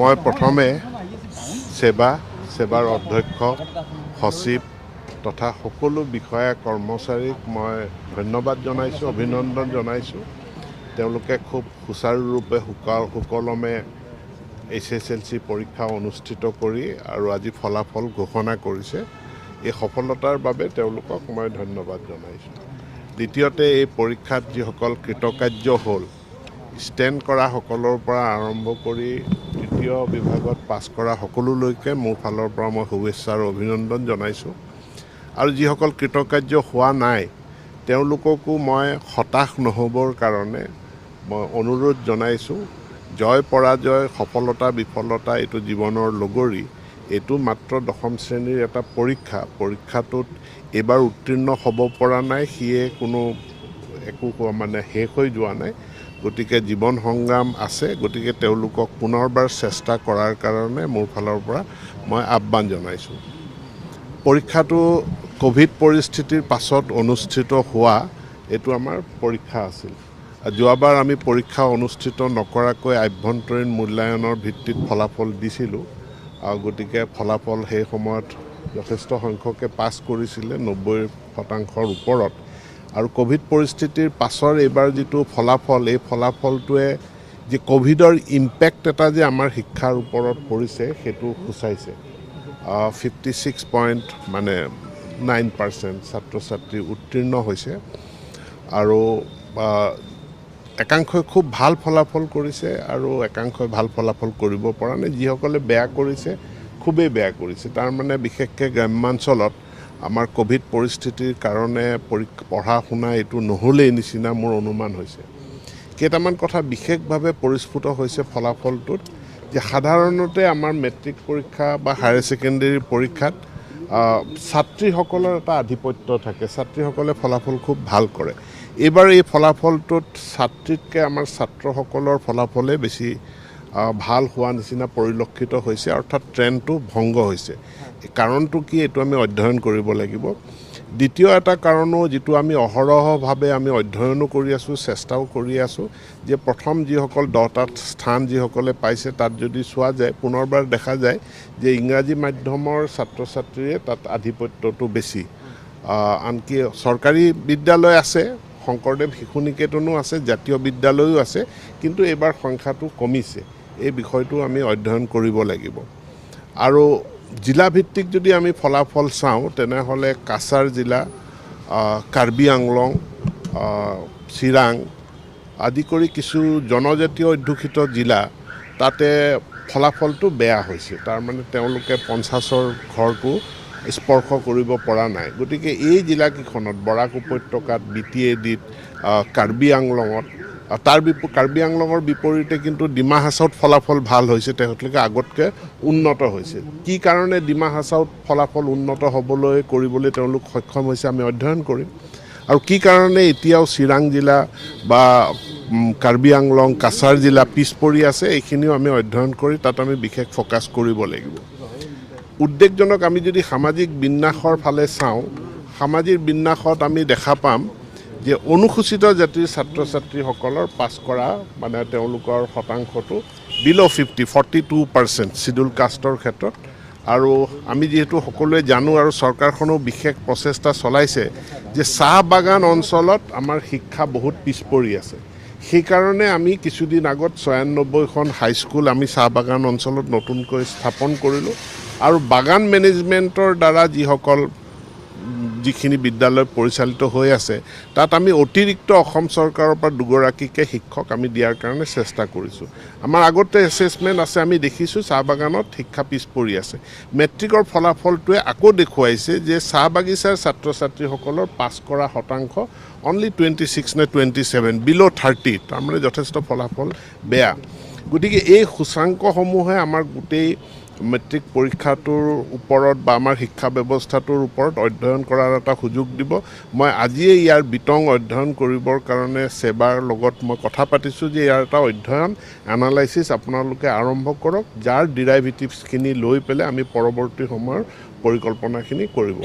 মই প্ৰথমে সেৱাৰ অধ্যক্ষ, সচিব তথা সকলো বিষয়া কৰ্মচাৰীক মই ধন্যবাদ জনাইছোঁ, অভিনন্দন জনাইছোঁ। তেওঁলোকে খুব সুচাৰুৰূপে সুকলমে HSLC পৰীক্ষা অনুষ্ঠিত কৰি আৰু আজি ফলাফল ঘোষণা কৰিছে। এই সফলতাৰ বাবে তেওঁলোকক মই ধন্যবাদ জনাইছোঁ। দ্বিতীয়তে, এই পৰীক্ষাত যিসকল কৃতকাৰ্য হ'ল, ষ্টেণ্ড কৰা সকলৰ পৰা আৰম্ভ কৰি তৃতীয় বিভাগত পাছ কৰা সকলোলৈকে মোৰ ফালৰ পৰা মই শুভেচ্ছা আৰু অভিনন্দন জনাইছোঁ। আৰু যিসকল কৃতকাৰ্য হোৱা নাই তেওঁলোককো মই হতাশ নহ'বৰ কাৰণে মই অনুৰোধ জনাইছোঁ। জয় পৰাজয়, সফলতা বিফলতা এইটো জীৱনৰ লগৰী। এইটো মাত্ৰ দশম শ্ৰেণীৰ এটা পৰীক্ষা। পৰীক্ষাটোত এইবাৰ উত্তীৰ্ণ হ'ব পৰা নাই, সিয়ে কোনো একো মানে শেষ হৈ যোৱা নাই। গতিকে জীৱন সংগ্ৰাম আছে, গতিকে তেওঁলোকক পুনৰবাৰ চেষ্টা কৰাৰ কাৰণে মোৰ ফালৰ পৰা মই আহ্বান জনাইছোঁ। পৰীক্ষাটো ক'ভিড পৰিস্থিতিৰ পাছত অনুষ্ঠিত হোৱা এইটো আমাৰ পৰীক্ষা আছিল। যোৱাবাৰ আমি পৰীক্ষা অনুষ্ঠিত নকৰাকৈ আভ্যন্তৰীণ মূল্যায়নৰ ভিত্তিত ফলাফল দিছিলোঁ। আৰু গতিকে ফলাফল সেই সময়ত যথেষ্ট সংখ্যকে পাছ কৰিছিলে, 90% ওপৰত। আৰু ক'ভিড পৰিস্থিতিৰ পাছৰ এইবাৰ যিটো ফলাফল, এই ফলাফলটোৱে যে ক'ভিডৰ ইম্পেক্ট এটা যে আমাৰ শিক্ষাৰ ওপৰত পৰিছে সেইটো সূচাইছে। 56.9% ছাত্ৰ ছাত্ৰী উত্তীৰ্ণ হৈছে আৰু একাংশই খুব ভাল ফলাফল কৰিছে আৰু একাংশই ভাল ফলাফল কৰিব পৰা নাই। যিসকলে বেয়া কৰিছে খুবেই বেয়া কৰিছে। তাৰমানে বিশেষকৈ গ্ৰাম্যাঞ্চলত আমাৰ ক'ভিড পৰিস্থিতিৰ কাৰণে পঢ়া শুনা এইটো নহ'লেই নিচিনা মোৰ অনুমান হৈছে। কেইটামান কথা বিশেষভাৱে পৰিস্ফুট হৈছে ফলাফলটোত, যে সাধাৰণতে আমাৰ মেট্ৰিক পৰীক্ষা বা হায়াৰ ছেকেণ্ডেৰী পৰীক্ষাত ছাত্ৰীসকলৰ এটা আধিপত্য থাকে, ছাত্ৰীসকলে ফলাফল খুব ভাল কৰে। এইবাৰ এই ফলাফলটোত ছাত্ৰীতকৈ আমাৰ ছাত্ৰসকলৰ ফলাফলে বেছি ভাল হোৱা নিচিনা পৰিলক্ষিত হৈছে, অৰ্থাৎ ট্ৰেণ্ডটো ভংগ হৈছে। কাৰণটো কি এইটো আমি অধ্যয়ন কৰিব লাগিব। দ্বিতীয় এটা কাৰণো যিটো আমি অহৰহভাৱে আমি অধ্যয়নো কৰি আছোঁ, চেষ্টাও কৰি আছোঁ, যে প্ৰথম যিসকল 10টাত স্থান যিসকলে পাইছে তাত যদি চোৱা যায় পুনৰবাৰ দেখা যায় যে ইংৰাজী মাধ্যমৰ ছাত্ৰ ছাত্ৰীয়ে তাত আধিপত্যটো বেছি। আনকি চৰকাৰী বিদ্যালয় আছে, শংকৰদেৱ শিশু নিকেতনো আছে, জাতীয় বিদ্যালয়ো আছে, কিন্তু এইবাৰ সংখ্যাটো কমিছে। এই বিষয়টো আমি অধ্যয়ন কৰিব লাগিব। আৰু জিলাভিত্তিক যদি আমি ফলাফল চাওঁ তেনেহ'লে কাছাৰ জিলা, কাৰ্বি আংলং, চিৰাং আদি কৰি কিছু জনজাতীয় অধ্যুষিত জিলা, তাতে ফলাফলটো বেয়া হৈছে। তাৰমানে তেওঁলোকে 50ৰ ঘৰটো স্পৰ্শ কৰিব পৰা নাই। গতিকে এই জিলাকেইখনত, বৰাক উপত্যকাত, BTADত, কাৰ্বি আংলঙত, তাৰ কাৰ্বি আংলঙৰ বিপৰীতে কিন্তু ডিমা হাছাওত ফলাফল ভাল হৈছে, তেখেতলোকে আগতকৈ উন্নত হৈছে। কি কাৰণে ডিমা হাছাওত ফলাফল উন্নত হ'বলৈ কৰিবলৈ তেওঁলোক সক্ষম হৈছে আমি অধ্যয়ন কৰিম। আৰু কি কাৰণে এতিয়াও চিৰাং জিলা বা কাৰ্বি আংলং, কাছাৰ জিলা পিছ পৰি আছে, এইখিনিও আমি অধ্যয়ন কৰি তাত আমি বিশেষ ফ'কাছ কৰিব লাগিব। উদ্বেগজনক আমি যদি সামাজিক বিন্যাসৰ ফালে চাওঁ, সামাজিক বিন্যাসত আমি দেখা পাম যে অনুসূচিত জাতিৰ ছাত্ৰ ছাত্ৰীসকলৰ পাছ কৰা মানে তেওঁলোকৰ শতাংশটো বিল' 50, 42% চিডিউল কাষ্টৰ ক্ষেত্ৰত। আৰু আমি যিহেতু সকলোৱে জানো আৰু চৰকাৰখনেও বিশেষ প্ৰচেষ্টা চলাইছে যে চাহ বাগান অঞ্চলত আমাৰ শিক্ষা বহুত পিছ পৰি আছে। সেইকাৰণে আমি কিছুদিন আগত 96খন হাইস্কুল আমি চাহ বাগান অঞ্চলত নতুনকৈ স্থাপন কৰিলোঁ। আৰু বাগান মেনেজমেণ্টৰ দ্বাৰা যিখিনি বিদ্যালয় পৰিচালিত হৈ আছে তাত আমি অতিৰিক্ত অসম চৰকাৰৰ পৰা 2গৰাকীকে শিক্ষক আমি দিয়াৰ কাৰণে চেষ্টা কৰিছোঁ। আমাৰ আগতে এছেছমেণ্ট আছে, আমি দেখিছোঁ চাহ বাগানত শিক্ষা পিছ পৰি আছে। মেট্ৰিকৰ ফলাফলটোৱে আকৌ দেখুৱাইছে যে চাহ বাগিচাৰ ছাত্ৰ ছাত্ৰীসকলৰ পাছ কৰা শতাংশ অনলি 26 নে 27, বিল' 30, তাৰমানে যথেষ্ট ফলাফল বেয়া। গতিকে এই সূচাংকসমূহে আমাৰ গোটেই মেট্ৰিক পৰীক্ষাটোৰ ওপৰত বা আমাৰ শিক্ষা ব্যৱস্থাটোৰ ওপৰত অধ্যয়ন কৰাৰ এটা সুযোগ দিব। মই আজিয়ে ইয়াৰ বিতং অধ্যয়ন কৰিবৰ কাৰণে সেৱাৰ লগত মই কথা পাতিছোঁ যে ইয়াৰ এটা অধ্যয়ন এনালাইচিছ আপোনালোকে আৰম্ভ কৰক, যাৰ ডিৰাইভেটিভছখিনি লৈ পেলাই আমি পৰৱৰ্তী সময়ৰ পৰিকল্পনাখিনি কৰিব।